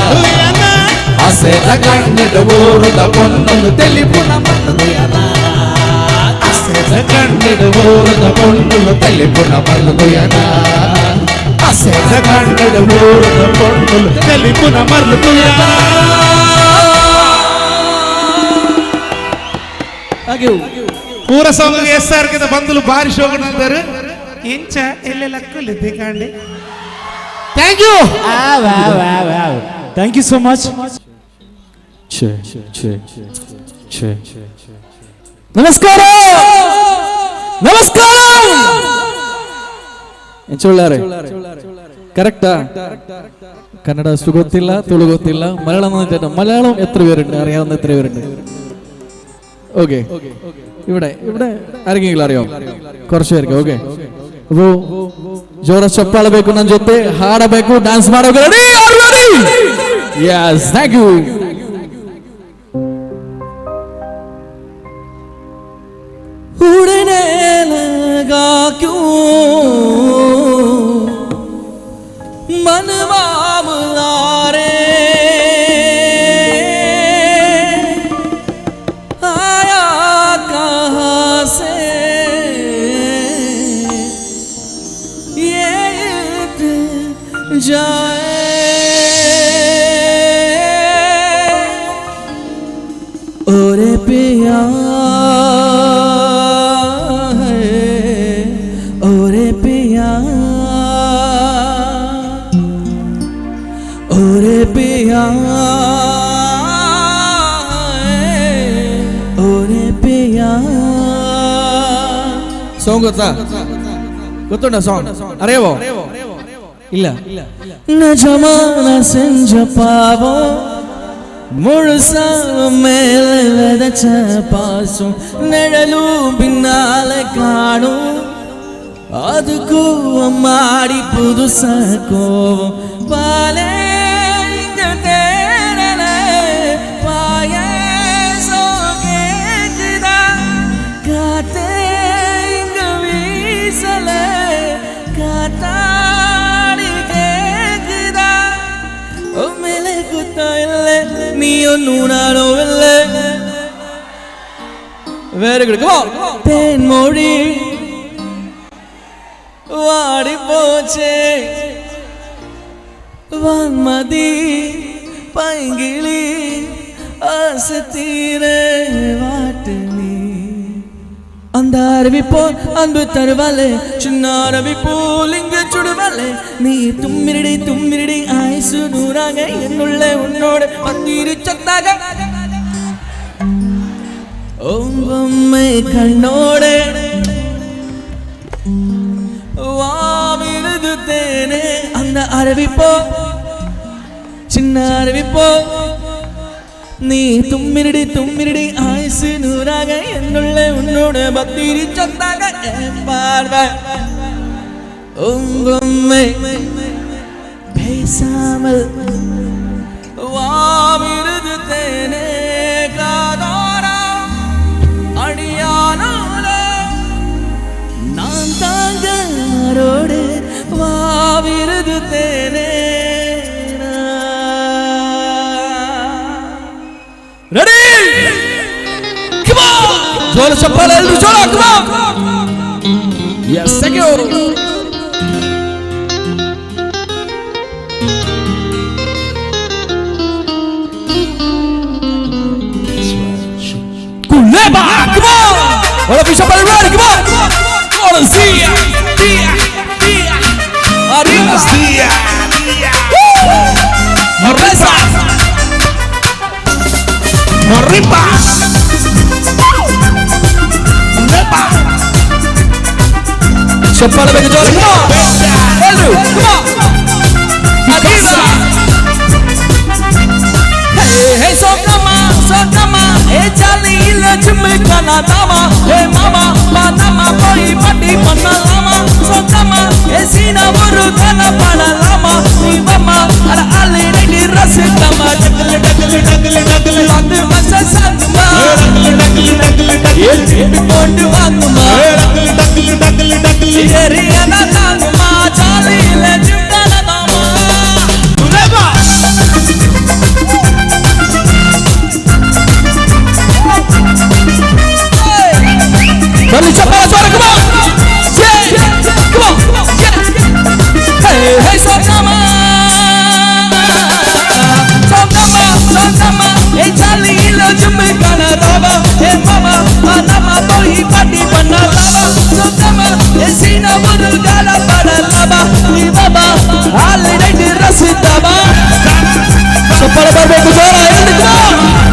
Speaker 1: ಆಸೆದ ಕಣ್ಣಿಡು ಊರುದ ಪೊಣ್ಣುಲು ತೆಲಿಪುಣ ಮಲ್ಲುಯನ ಆಸೆದ ಕಣ್ಣಿಡು ಊರುದ ಪೊಣ್ಣುಲು ತೆಲಿಪುಣ ಮಲ್ಲುಯನ ಆಸೆದ ಕಣ್ಣಿಡು ಊರುದ ಪೊಣ್ಣುಲು
Speaker 3: ತೆಲಿಪುನ ಮರ್ಲುಯನ.
Speaker 1: Thank you.
Speaker 3: ಪೂರ song S R ಕಿಂತ ಬಂದಲು ಭಾರಿ ಶೋಕಂತಾರೆ ಇಂಚ ಎಲ್ಲೆಲ್ಲ ಕಾಂಡಿ. Thank you.
Speaker 4: Thank you so much.
Speaker 1: ನಮಸ್ಕಾರ ನಮಸ್ಕಾರ. ಎಂಚೊಳ್ಳಾರೆ ಕರೆಕ್ಟಾ? ಕನ್ನಡ ಅಷ್ಟು ಗೊತ್ತಿಲ್ಲ, ತುಳು ಗೊತ್ತಿಲ್ಲ, ಮಲಯಾಳಂ മലയാളം എത്ര പേരുണ്ട് അറിയാവുന്ന എത്ര പേരുണ്ട്? ഓക്കെ, ഇവിടെ ഇവിടെ ആരെങ്കിലും അറിയോ? കുറച്ച് പേർക്ക്. ഓക്കെ, അപ്പോ ಜೋರ ಚಪ್ಪಾಳೆ ಬೇಕು, ನನ್ನ ಜೊತೆ ಹಾಡಬೇಕು, ಡ್ಯಾನ್ಸ್ ಮಾಡಬೇಕು. Ready? Ready? Yes, thank you.
Speaker 6: उड़ने लगा क्यों मन मामला रे, आया कहाँ से ये जाए। ओरे पिया है, ओरे पिया, ओरे पिया, ओरे पिया.
Speaker 1: ಸಾಂಗ್ ಗೊತ್ತಾ? ಗೊತ್ತುಂಟಾ ಸಾಂಗ್? ಅರೇವೋ ಇಲ್ಲ.
Speaker 6: நிஜமான செஞ்ச பாவம் முழுசா மேல விதச்ச பாசம் நிழலும் பின்னால காணும், அதுக்கும் மாடி புதுச கோவம் பாலே இங்க தேடல பாயசம் கேக்குதா, காத்தே இங்க வீசல காத்தாடி கேக்குதா, மேலே குத்தா இல்ல நீ ஒன்னும் நானும் இல்ல.
Speaker 1: Very good.
Speaker 6: Thenmozhi வாடி போச்சே, வான்மதி பைங்கிளி ஆசை தீர வாட்டு நீ, அந்த அருவி போல் அன்பு தருவாளே, சின்ன அருவி போல் இங்கு சுடுவாளே, நீ தும்மிரடி தும்மிரடி ஆயுசு நூறாக என்னுள்ள உன்னோடு பத்திரு சத்தாக, ஓம்பம்மை கண்ணோடு வாவிருது தேனே, அந்த அருவி போ சின்ன அருவி போ, நீ தும்மிரடி தும்மிரடி ஆயுசு நூறாக என்னுள்ள உன்னோட பத்திரி சொத்தாக பார்வை உங்கம்மை பேசாமல் வாவிருது தேனே, காதோரா அடியானோல நான் தாங்க மாரோடு வாவிருது தேனே.
Speaker 1: Ready? Come on! ಜೋರ ಚಪ್ಪಾಳೆ ಎಲ್ರು ಜೋರ. Come on! Yes, thank you. Kuleba! Come on! All of you ಚಪ್ಪಾಳೆ ready? Come on! All of you. Dia, dia, arriba.
Speaker 3: Dia, dia.
Speaker 1: Arriba.
Speaker 3: Arriba. Arriba.
Speaker 1: ಚಪ್ಪಾಳೆ ಬೇಕು ಜೋರ. Come on! ಎಲ್ರು come on! Arriba.
Speaker 6: Hey, hey, Sotama, Sotama, hey, Charlie, illa chimikana tama, hey, mama, panama, poi, patti, panalama, Sotama, hey, Sina, uru, kana, panalama, ni mama, ara, ali, ready, rasitama, டக்கல, டக்கல, டக்கல, டக்கல, வந்து மச சந்தமா,
Speaker 3: டக்கல, டக்கல, டக்கல,
Speaker 6: கொண்டு வாங்குமா,
Speaker 3: டக்கல, டக்கல, டக்கல, டக்கல,
Speaker 6: எரியனா தாங்குமா, சாலி இல்ல gymkhana தாமா.
Speaker 3: Arriba.
Speaker 1: ಬರ್ಲಿ ಚಪ್ಪಾಳೆ ಜೋರ. Come on! Yeah! Come on! Yeah!
Speaker 6: Hey, hey, Sotama, Sotama, Sotama, hey, Charlie, illa chimikana tama, hey, mama, panama, poi, patti, panalama, Sotama, hey, Sina, uru, gala, panalama, ni mama, ali, ready, rasitama.
Speaker 1: ಚಪ್ಪಾಳೆ ಬರ್ಬೇಕು ಜೋರ. ಎಲ್ರು come on!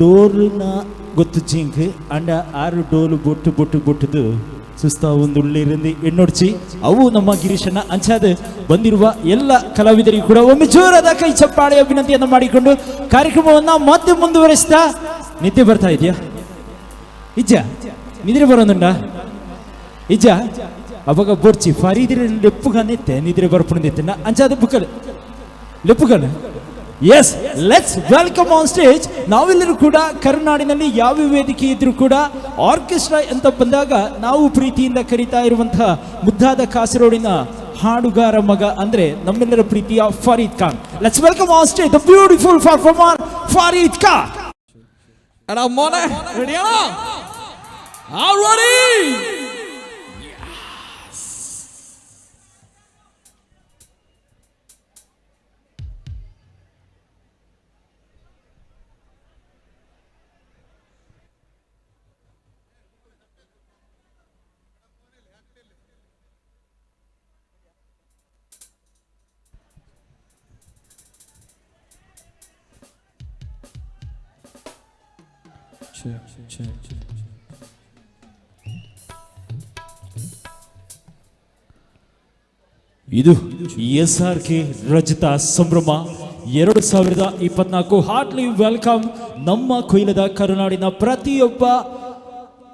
Speaker 7: ಡೋರ್ನ ಗೊತ್ತು zinc ಅಂಡ ಆರು ಡೋಲು ಬೊಟ್ಟು ಬೊಟ್ಟು ಬೊಟ್ಟುದು ಸುಸ್ತಾ ಒಂದು ಉಳ್ಳಿರಂದು ಎಣ್ಣೊಡ್ಚಿ ಅವು ನಮ್ಮ ಗಿರೀಶನ ಅಂಚಾದ ಬಂದಿರುವ ಎಲ್ಲ ಕಲಾವಿದರಿಗೂ ಕೂಡ ಒಮ್ಮೆ ಜೋರಾದ ಕೈ ಚಪ್ಪಾಳೆಯ ವಿನಂತಿಯನ್ನು ಮಾಡಿಕೊಂಡು ಕಾರ್ಯಕ್ರಮವನ್ನ ಮತ್ತೆ ಮುಂದುವರಿಸ್ತಾ. ನಿದ್ದೆ ಬರ್ತಾ ಇದೆಯಾ? ಇಜ್ಜ ನಿದ್ರೆ ಬರೋದುಂಡ ಇಜ್ಜ ಅವಾಗ ಬೊಡ್ಚಿ ಫರೀದಿರ ಲೆಪ್ಪುಗಾನೆತ್ತೆ ನಿದ್ರೆ ಬರ್ಪುಣಿದೆತ್ತೆ ಅಂಚಾದ ಬುಕ್ಕಲ್ ಲೆಪ್ಪುಗಲ್. Yes, let's welcome on stage. ನಾವೆಲ್ಲರೂ ಕೂಡ ಕರುನಾಡಿನಲ್ಲಿ ಯಾವ ವೇದಿಕೆ ಇದ್ರೂ ಕೂಡ ಆರ್ಕೆಸ್ಟ್ರಾ ಅಂತ ಬಂದಾಗ ನಾವು ಪ್ರೀತಿಯಿಂದ ಕರೀತಾ ಇರುವಂತಹ ಮುದ್ದಾದ ಕಾಸರಗೋಡಿನ ಹಾಡುಗಾರ ಮಗ ಅಂದ್ರೆ ನಮ್ಮೆಲ್ಲರ ಪ್ರೀತಿಯ Farid Khan. Let's welcome on stage the beautiful performer Farid Khan.
Speaker 6: എടാ മോനെ, റെഡിയാണോ? Ready?
Speaker 7: ಇದು ಎಸ್ ಆರ್ ಕೆ ರಜತ ಸಂಭ್ರಮ 2024. ಹಾರ್ಟ್ಲಿ welcome ನಮ್ಮ ಕೊಯ್ಲದ ಕರುನಾಡಿನ ಪ್ರತಿಯೊಬ್ಬ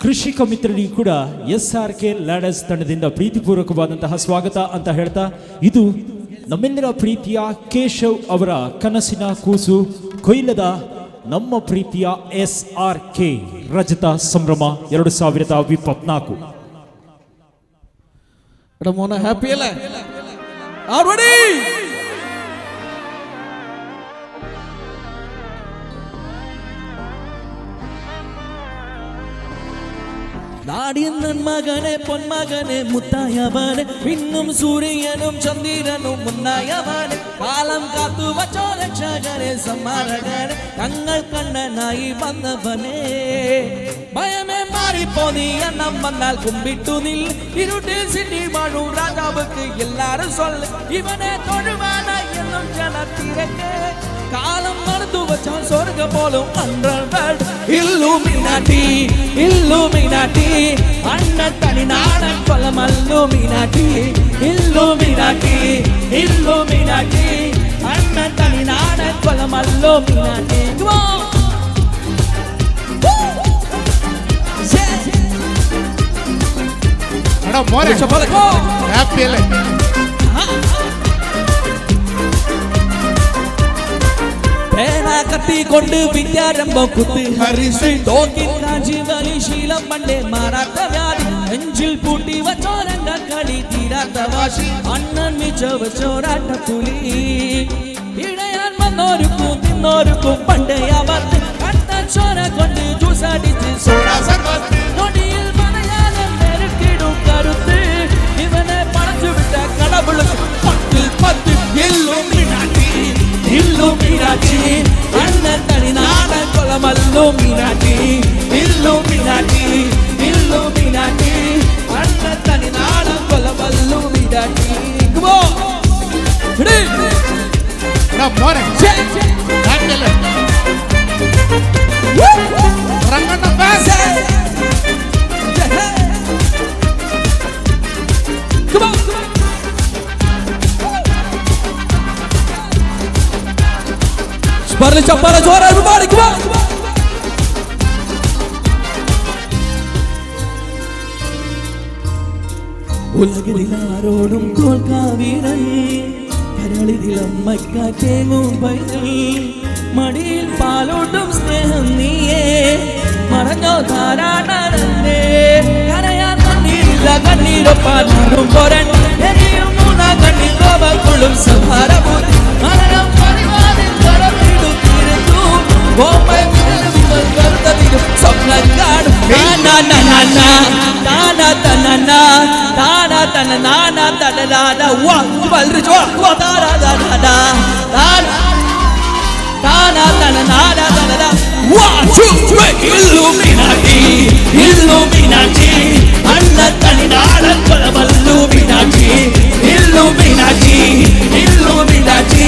Speaker 7: ಕೃಷಿಕ ಮಿತ್ರರಿಗೂ ಕೂಡ ಎಸ್ ಆರ್ ಕೆ ಲ್ಯಾಡರ್ಸ್ ತಂಡದಿಂದ ಪ್ರೀತಿಪೂರ್ವಕವಾದಂತಹ ಸ್ವಾಗತ ಅಂತ ಹೇಳ್ತಾ, ಇದು ನಮ್ಮೆಲ್ಲರ ಪ್ರೀತಿಯ ಕೇಶವ್ ಅವರ ಕನಸಿನ ಕೂಸು ಕೊಯ್ಲದ ನಮ್ಮ ಪ್ರೀತಿಯ ಎಸ್ ಆರ್ ಕೆ ರಜತ ಸಂಭ್ರಮ 2024.
Speaker 6: എടാ മോനെ, ഹാപ്പി അല്ലേ? റെഡി? നാടിൻ മകനെ പൊന്മകനെ മുത്തായവനെ പിന്നും സൂര്യനും ചന്ദ്രനും മുന്നായവനെ കാലം കാത്തു വച്ചോ രക്ഷകനെ സമ്മാരകനെ തങ്ങൾ കണ്ണനായി വന്നവനെ. ഭയമേ മാറിപ്പോ നീ എണ്ണം വന്നാൽ കുമ്പിട്ടു നിൽ ഇരുട്ടിൽ സിറ്റി വാഴും രാജാവുക്ക് എല്ലാരും സൊല്ല് ഇവനെ തൊഴുവാനായി എന്നും ജനത്തിരക്ക് കാലം മറന്നു വച്ചാൽ സ്വർഗം പോലും അണ്ടർവേൾഡ്. ഇല്ലുമിനാട്ടി ഇല്ലുമിനാട്ടി അണ്ണൻ തനി നാടൻ കൊലം അല്ലുമിനാട്ടി. ഇല്ലുമിനാട്ടി ഇല്ലുമിനാട്ടി അണ്ണൻ തനി നാടൻ കൊലം അല്ലുമിനാട്ടി. Come on. Woo! Yeah.
Speaker 4: എടാ മോനെ, ഹാപ്പി അല്ലേ?
Speaker 6: പേന കത്തി കൊണ്ട് വിദ്യാരംഭം കുത്ത് ഹരിസ് തോക്കിൻ കാഞ്ചി വലി ശീലം പണ്ടേ മാറാത്ത വ്യാധി നെഞ്ചിൽ പൂട്ടി വച്ചോരംഗ കളി തീരാത്ത വാശി അണ്ണൻ മിച്ച വച്ചോരാട്ട പുലി ഇടയാൻ വന്നോരുക്കും തിന്നോരുക്കും പണ്ടേ ആപത്ത് കട്ട ചോര കൊണ്ട് ജ്യൂസടിച്ച് സോഡാ നൊടിയിൽ പറയാതെ മെരുക്കിടും കരുത്ത് ഇവനെ പടച്ചു വിട്ട കടവുളുക്ക് പത്തിൽ പത്ത്. ഇല്ലുമിനാട്ടി ഇല്ലുമിനാട്ടി അണ്ണൻ തനി നാടൻ കൊലമല്ലുമിനാട്ടി. ഇല്ലുമിനാട്ടി ഇല്ലുമിനാട്ടി അണ്ണൻ തനി നാടൻ കൊലമല്ലുമിനാട്ടി. Come on. Ready?
Speaker 4: എടാ മോനെ,
Speaker 6: Yeah.
Speaker 4: Happy അല്ലേ? Ranganna fans.
Speaker 6: Yeah. Come on. Sparle chappara jora, everybody, come on. ഉലകിലാരോടും തോൽക്കാവീരൻ കരളിതിലമ്മയ്ക്കാറ്റേങ്ങും പൈതൽ മടിയിൽ പാലോട്ടും സ്നേഹം നീയേ മറഞ്ഞോ ധാരാണേ കരയാൻ കണ്ണീരില്ല കണ്ണീരൊപ്പാനും പോരൻ എരിയും മൂന്നാ കണ്ണീർ കോപക്കൊള്ളും സംഹാരപൂരി മരണം പരിവാതിൽ കടത്തിടും തീരത്തു ബോംബെ കരുതത്തിലും സ്വപ്നം കാണും. താനാ തന നാനാ തന നാന വാ വളരെ വാ താരാ താനാ താനാ തന നാനാ തന 1 2 3. ഇല്ലുമിനാട്ടി ഇല്ലുമിനാട്ടി അണ്ണ തനി നാടൻ കൊലമല്ലുമിനാട്ടി. ഇല്ലുമിനാട്ടി ഇല്ലുമിനാട്ടി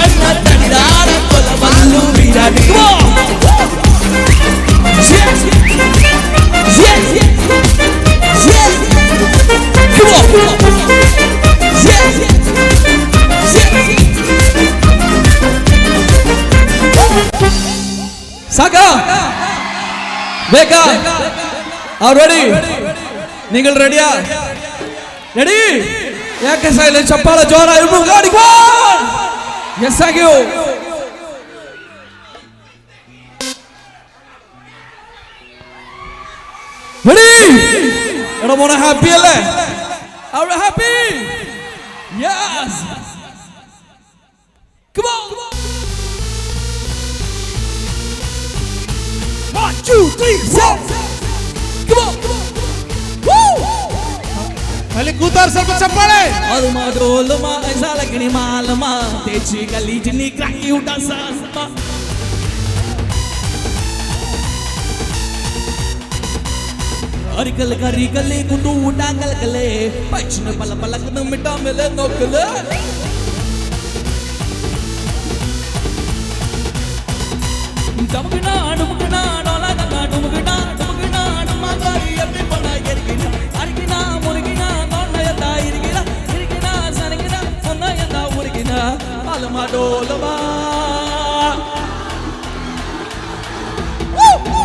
Speaker 6: അണ്ണ തനി നാടൻ കൊലമല്ലുമിനാട്ടി. Come on.
Speaker 1: Are ready? നിങ്ങൾ റെഡിയാ? റെഡി? ಯಾಕೆ ಸೈಲೆಂಟ್? ಚಪ್ಪಾಳ ಜೋರ. Yes, thank you. Ready? എടാ മോനെ, ഹാപ്പി അല്ലേ? Are you happy? Yes. Come on. 1, 2, 3, 4. Come on. Woo!
Speaker 4: ಅಲ್ಲಿ ಕೂತಾರ್ ಸ್ವಲ್ಪ ಚಪ್ಪಾಳೆ.
Speaker 6: ಅಲ್ಮಾ ಡೋಲಮಾ ಐಸಾ ಲಗಣಿ ಮಾಲಮಾ ತೇಜಿ ಗಲಿ ಜಿನಿ ಕ್ರಾಕಿ ಉಡಾ ಸಾಸ್ಮಾ. ಅರಿಕಲ್ ಕರಿಕಲ್ಲಿ ಕುಂದು ಊಟ ಕಲಕಲೆ ಪಚ್ಚಿನ ಪಲ ಪಲಕದ ಮಿಟ್ಟ ಮೇಲೆ ನೊಕ್ಕಲೆ. டமுகுனா டுமுகுனா டோலாகா டுமுகுனா டுமுகுனா டுமாங்காரி எப்படி பண்ணா எரிக்கினா அரிக்கினா முருகினா நோண்டயத்தா இருகினா இருக்கினா சனகினா ஒன்னாயத்தா உருகினா அலமா டோலமா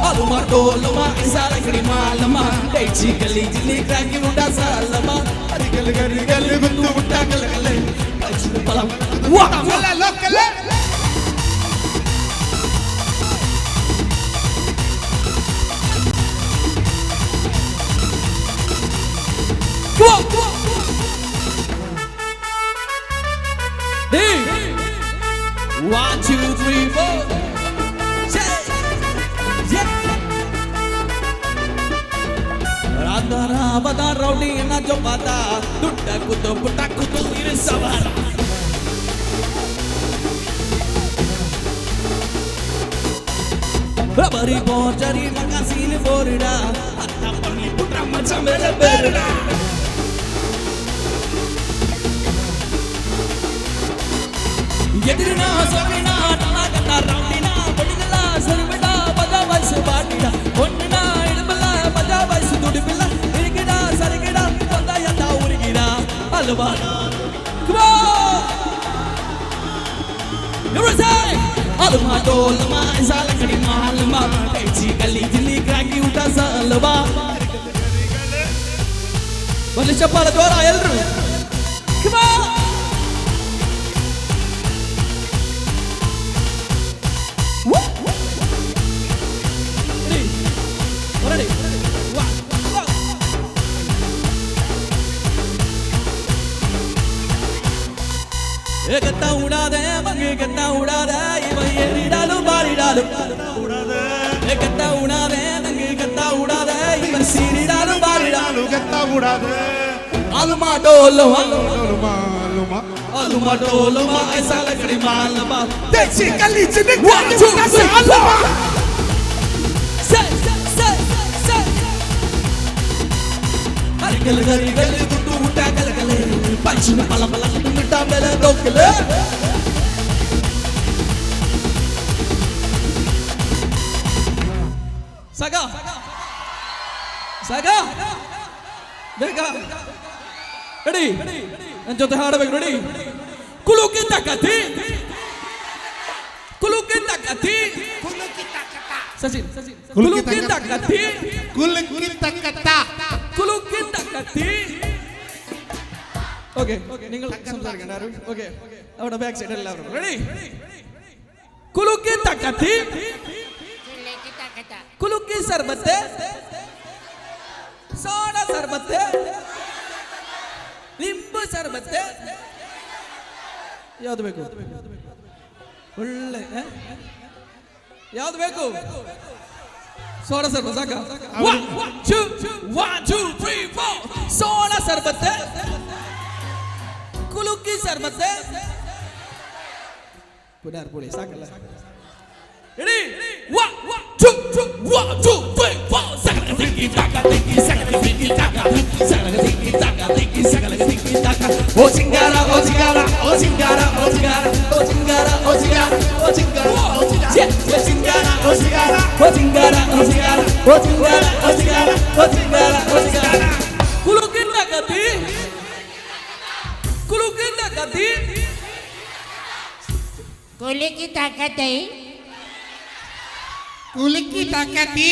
Speaker 6: அலுமா டோலமா சாலக்கடி மாலமா டைச்சி கலி ஜில்லி கிராக்கி உண்டா சாலமா
Speaker 3: ಅರಿಗಲ್ ಗರಿಗಲ್ ಗುಂದು ಉಟ್ಟ ಕಲಕಲೆ
Speaker 6: பலம் வா
Speaker 3: ಲೋಕಲೆ.
Speaker 6: Come on, come on. Hey. 1, 2, 3, 4. Yeah. Yeah. Radha rowdy ಜೊಪಾತ ದುಡ್ಡ ಕುತ್ತು ಪುಟ್ಟ ಕುತ್ತು ಇರು ಸವಾರ. ರಬರಿ ಬೋಜರಿ ಮಗಸೀನ್ ಬೋರಿಡ ಅತ್ತ ಪರ್ಲಿ ಪುಟ್ಟ ಮಚ್ಚ ಮೇಲೆ ಬೇರಿಡ. ಎದುರಿನ ಸೊಗಿನ ಟಲಾಗತ್ತ ರೌಡಿನ ಬಡಿಗಲ ಸರಿಬಿಡ ಬಜ ವಯಸ್ಸು ಬಾಟಿಡ ಒಣ್ಣಿನ ಇಡಬಲ್ಲ ಬಜ ವಯಸ್ಸು ದುಡಿಬಿಲ್ಲ ಇರಿಗಿಡ ಸರಿಗಿಡ ಒಂದ ಎತ್ತ ಉರಿಗಿಡ ಅಲ್ವಾ. Come on! Everybody! ಅಲ್ಮಾ ಡೋಲ್ಮಾ ಸಾಲಕಡಿ ಮಾಲ್ಮಾ ಟೈಚಿ ಗಲ್ಲಿ ಜಿಲ್ಲಿ ಕ್ರಾಕಿ ಊಟ ಸಾಲವಾ. ಬರ್ಲಿ ಚಪ್ಪಾಳ ಜೋರ ಎಲ್ರು. Come on! Woo! Ready? Ready? One, one. ಗತ್ತ ಉಡಾದೆ ಮಂಗೆ ಗತ್ತ ಉಡಾದೆ ಇವ ಏರಿಡಾಲು ಬಾರಿಡಾಲು ಗತ್ತ ಉಡಾದೆ ನಂಗೆ ಗತ್ತ ಉಡಾದೆ ಇವ ಸೀರಿಡಾಲು ಬಾರಿಡಾಲು
Speaker 3: ಗತ್ತ ಉಡಾದೆ.
Speaker 6: ಅಲ್ಮಾ ಡೋಲುಮ
Speaker 3: ಲುಮಾ ಲುಮಾ
Speaker 6: ಅಲ್ಮಾ ಡೋಲುಮ ಐಸಾ ಲಕಡಿ ಮಾಲಮಾ
Speaker 3: ದೇಶಿ ಗಲ್ಲಿ ಜಿನಿ
Speaker 6: 1, 2, 3, 4. Say, say, say. ಅರಿಗಲ್ ಗರಿಗಲ್ ಗುಂಡು ಊಟ ಕಲಕಲೆ ಪಂಚಿನ ಪಲ ಪಲ ಮಿಟ್ಟ ಮೇಲೆ ದೊಕ್ಕಲೆ. ಸಾಕ ಸಾಕ ಬೇಗ ರೆಡಿ. ನನ್ನ ಜೊತೆ ಹಾಡಬೇಕು. ರೆಡಿ? ಕುಲುಕಿ ತಕತಿ ಕುಲುಕಿ ತಕತಿ. ಸಚಿನ್, ಕುಲುಕಿ ತಕತಿ.
Speaker 3: ಕುಲುಕಿ ತಕತ.
Speaker 6: ಕುಲುಕಿ ತಕತಿ. ಓಕೆ, നിങ്ങൾ സംസാരിക്കണ്ട ആരും. ഓക്കെ, അവിടെ ബാക്ക് സൈഡ് എല്ലാവരും റെഡി. കുലുക്കി തക്കത്തി കുലുക്കി സർബത്ത് സോഡ സർബത്ത് ಲಿಂಬು ಸರ್ಬತ್ತು ಯಾವ್ದು ಬೇಕು? ಒಳ್ಳೆ ಯಾವ್ದು ಬೇಕು? ಸೋಡಾ ಸರ್ಬತ್ ಸಾಕ? 1 2 1 2 3 4. ಸೋಡಾ ಸರ್ಬತ್ ಕುಲುಕಿ ಸರ್ಬತ್ ಪುನರ್ ಪುಳಿ ಸಾಕಲ್ಲ. ರೆಡಿ? 1 2 1 2 3 4. ಸಕಲ ತಿಕ್ಕಿ ತಾಕ ತಿಕ್ಕಿ ಸಕಲ ತಿಕ್ಕಿ ತಾಕ ಸಕಲ ತಿಕ್ಕಿ ತಾಕ ತಿಕ್ಕಿ ಸಕಲ ತಿಕ್ಕಿ ತಾಕ. ಓ ಸಿಂಗಾರ ಓ ಸಿಂಗಾರ ಓ ಸಿಂಗಾರ ಓ ಸಿಂಗಾರ ಓ ಸಿಂಗಾರ ಓ ಸಿಂಗಾರ ಓ ಸಿಂಗಾರ ಓ ಸಿಂಗಾರ ಓ ಸಿಂಗಾರ ಓ ಸಿಂಗಾರ ಓ ಸಿಂಗಾರ ಓ ಸಿಂಗಾರ ಓ ಸಿಂಗಾರ ಓ ಸಿಂಗಾರ ಓ ಸಿಂಗಾರ. ಕುಲುಕಿ ತಾಕತಿ ಕುಲುಕಿ ತಾಕತಿ.
Speaker 8: ಕುಲಿಕಿ ತಾಕತೈ.
Speaker 3: ಕುಲುಕಿ ತಕತಿ.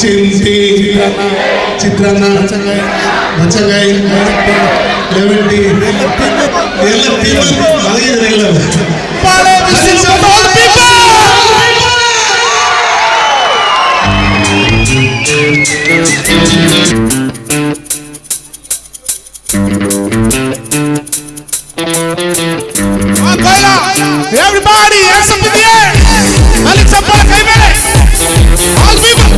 Speaker 3: ಚಿಂತಿ ಚಿತ್ರಾನ್ನ ಬಚ್ಚಗಾಯಿ ಲೆಮನ್ ಟೀ ಎಲ್ಲ ತಿಂದು ಮಲಗಿದ್ರೆ ಎಲ್ಲ.
Speaker 4: Everybody, hands up in the air. ಅಲ್ಲಿ ಚಪ್ಪಾಳೆ ಕೈ ಮೇಲೆ. All people.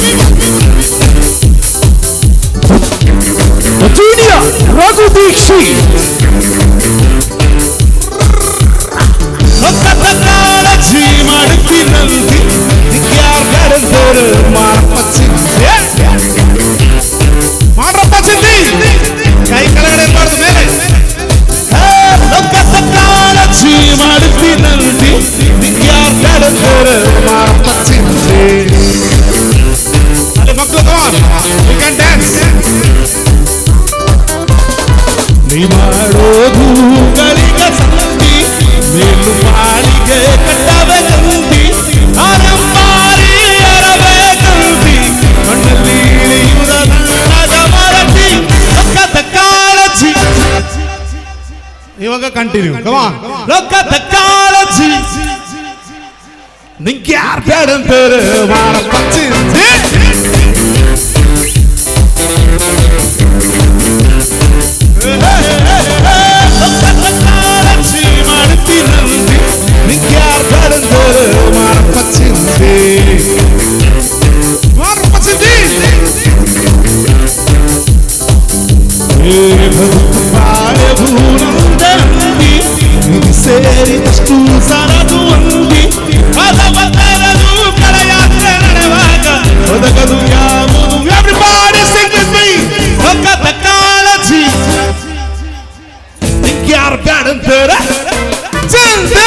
Speaker 7: Junior Raghu Dixit.
Speaker 3: ಕಾಳಜಿ ಮಾಡುತ್ತೀನಂತಿ ಯಾರ್ಯಾರಂತೋರು ಮಾಡಪ್ಪ ಚಿಂತೆ
Speaker 4: ಮಾಡ್ರಪ್ಪ ಚಿಂತಿ. ಕೈ ಕೆಳಗಡೆ ಇರ್ಬಾರ್ದು, ಮೇಲೆ.
Speaker 3: ಲೋಕದ ಕಾಳಜಿ ಮಾಡುತ್ತೀನಂತಿ ಯಾರ್ಯಾರಂತೋರು ಮಾಡಪ್ಪ ಚಿಂತೆ.
Speaker 4: ಅಲ್ಲಿ ಮಕ್ಕಳು, come on. You can dance.
Speaker 3: ನೀ ಮಾಡೋದು ಗಳಿಗೆ ಸಂತಿ ಮೇಲು ಮಾಳಿಗೆ ಕಟ್ಟವನಂತಿ ಅರಂಬಾರಿ ಅರಬೇಕಂತಿ ಮಣ್ಣಲ್ಲಿ ಇಳಿಯುವುದನ್ನದ ಮರತಿ ಲೋಕದ ಕಾಳಜಿ.
Speaker 4: ಇವಾಗ ಕಂಟಿನ್ಯೂ, ಕಮಾನ್.
Speaker 3: ಲೋಕದ ಕಾಳಜಿ ನಿಂಗೆ ಯಾರು ಬೇಡ ಅಂತಾರೆ ಮಾಡಪ್ಪ ಚಿಂತೆ. ಕಾಳಜಿ ಮಾಡುತ್ತೀನಂತಿ ನಿಂಗೆ ಯಾರು ಬೇಡ ಅಂತಾರೆ ಮಾಡಪ್ಪ ಚಿಂತೆ.
Speaker 4: ಮಾಡ್ರಪ್ಪ ಚಿಂತಿ.
Speaker 3: ಏ ಬದುಕು ಬಾಳೆಬೂರಂದಂತಿ ಸೇರಿದಷ್ಟು ಸರದು ಅಂದಿ ಪದವ ತೆರೆದು ಕಳೆಯಾತ್ರೆ ನಡೆವಾಗ ಒದಗದು ಯಾವುದು.
Speaker 4: Everybody sing with me.
Speaker 3: ಲೋಕದ ಕಾಳಜಿ ನಿಂಗೆ ಯಾರು ಬ್ಯಾಡ ಅಂತಾರೆ
Speaker 4: ಚಿಂತೆ.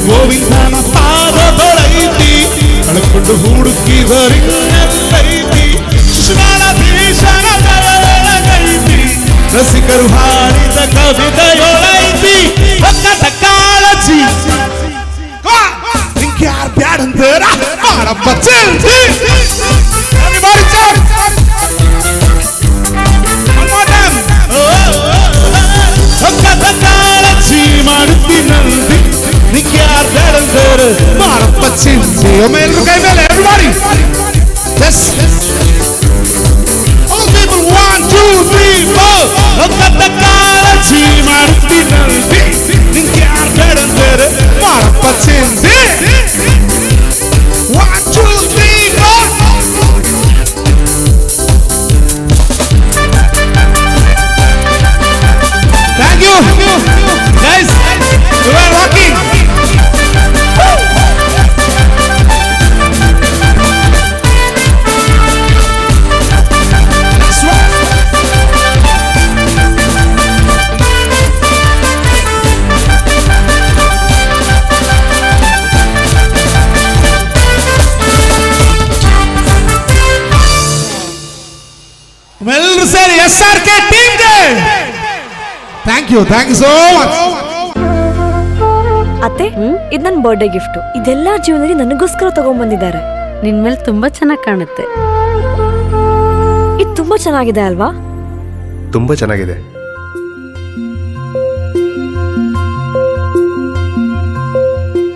Speaker 3: ಗೋವಿಂದನ ಪಾದ ತೊಳೈತಿ ಕಳ್ಕೊಂಡು ಹುಡುಕಿದರಿನ್ನಲ್ಲೈತಿ ಶಿವನ ಭೀಷಣ ರಸಿಕರು ಹಾಡಿದ ಕವಿತೆಯೊಳೈತಿ ಪಕ್ಕದ ಕಾಳಜಿ
Speaker 4: ನಿಂಗೆ ಯಾರು ಬ್ಯಾಡ ಅಂತಾರ ಮಾಡಪ್ಪ ಚಿಂತಿ. Everybody jump. One more time.
Speaker 3: ಪಕ್ಕದ ಕಾಳಜಿ ಮಾಡುತ್ತೀನಂತಿ ನಿಂಗೆ ಯಾರು ಬ್ಯಾಡ ಅಂತಾರೆ
Speaker 4: ಮಾಡಪ್ಪ ಚಿಂತಿ. ಒಮ್ಮೆ ಎಲ್ರು ಕೈ ಮೇಲೆ. Everybody, yes, all people, 1 2 3 4.
Speaker 3: ಲೋಕದ ಕಾಳಜಿ ಮಾಡುತ್ತೀನಂತಿ ನಿಂಗೆ ಯಾರು ಬ್ಯಾಡ ಅಂತಾರೆ
Speaker 4: ಮಾಡಪ್ಪ ಚಿಂತಿ. 1 2 3 4. Thank you guys, you are rocking. Let's rock. ಎಲ್ಲರೂ ಸೇರಿ ಎಸ್ ಆರ್ ಕೆ ಟೀಮ್ಗೆ thank you, thank you so much.
Speaker 5: ಅತ್ತೆ, ಇದು ನನ್ನ ಬರ್ಡೇ ಗಿಫ್ಟ್. ಇದೆಲ್ಲ ಜೀವನದಲ್ಲಿ ನನಗೋಸ್ಕರ ತಗೊಂಡ್ಬಂದಿದ್ದಾರೆ.
Speaker 9: ನಿನ್ ಮೇಲೆ ತುಂಬಾ ಚೆನ್ನಾಗಿ ಕಾಣುತ್ತೆ.
Speaker 5: ಇದು ತುಂಬಾ ಚೆನ್ನಾಗಿದೆ ಅಲ್ವಾ?
Speaker 10: ತುಂಬಾ ಚೆನ್ನಾಗಿದೆ.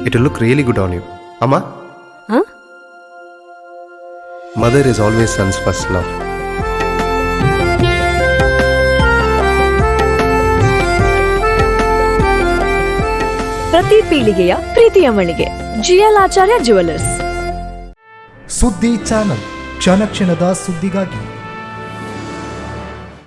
Speaker 10: It look really good on you ಅಮ್ಮ.
Speaker 5: ಹಾ?
Speaker 10: Mother is always son's first love.
Speaker 5: ಪ್ರತಿ ಪೀಳಿಗೆಯ ಪ್ರೀತಿಯ ಮಳಿಗೆ ಜಿಎಲ್ ಆಚಾರ್ಯ ಜುವೆಲ್ಲರ್ಸ್.
Speaker 10: ಸುದ್ದಿ ಚಾನಲ್, ಕ್ಷಣ ಕ್ಷಣದ ಸುದ್ದಿಗಾಗಿ.